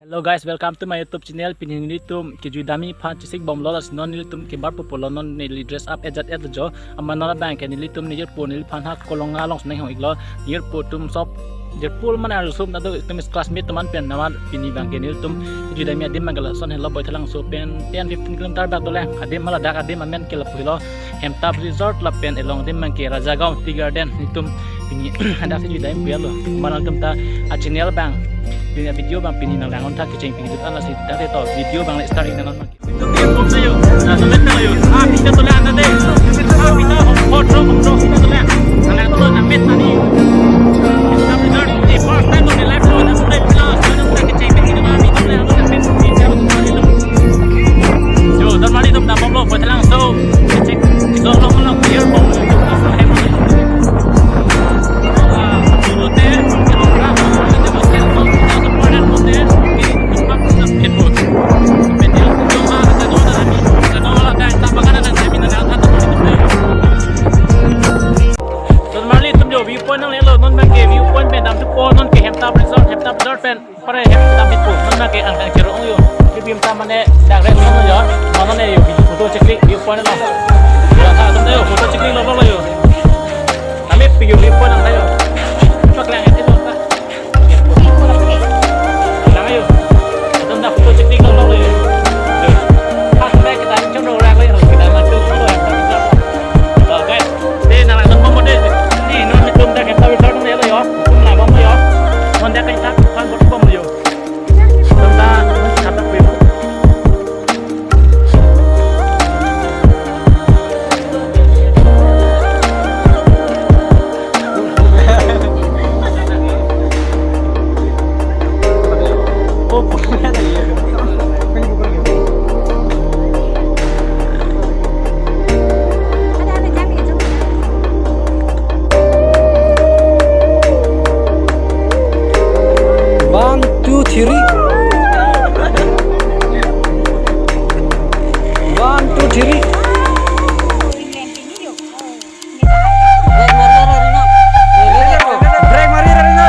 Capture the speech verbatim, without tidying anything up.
Hello guys, welcome to my YouTube channel. Pini nelitum kejui damji aphan chesik bomlo, lasi non nelitum kebar pupo lo, non neli dress up ajat ajat jo. Amat non abang ke nelitum nejirpo neliphan ha Kolonga along si nang hong iklo. Nejirpo atum sop jirpo mane arloso atum, itum classmate atum an pen, amat pini abang ke nelitum kejui damji adim abang ke lason helo, Baithalangso pen ten fifteen kilometer bak dolang. Adim hala dak adim amen ke lapu helo Hemtap Resort lapen along adim abang ke Rajagaon Tea Garden. Itum pini hadak si kejui damji pu lo. Amat nangtum ta a channel abang, pini video abang pini nang lang-un tha, kecheng pini jut an, lasi tangte to video abang le start ik nang non. Yo, don mari atum, dambomlo Baithalangso, kecheng, iso long long clear bom. Don mari atum, yo, viewpoint nanglelo, non abang ke viewpoint pen damthupo, non ke Hemtap Resort, Hemtap Resort pen pare Hemtap Resort pu, non abang ke angkang chero-ong yo. Kebim ta mane dak rest lo yo, mane yo, photo cheklik, viewpoint lo. Yo, tha atum yo, photo cheklik lo lo yo. Kami pi yo viewpoint nang tha yo. Paklang ya, itu ta. Lang yo. Atum ta photo cheklik lo lo yo. Yo. Pas sampai kita ini cuma orang lain, kita maju lo ya. Oke. Di nang atum pemode, di non atum dak kita bisa dong ya lo yo. Atum lah bom yo. Mon dak kita kan bom yo. Atum ta kata pi. One, two, three. One, two, three. Brake mari, Rina. Brake mari, Rina.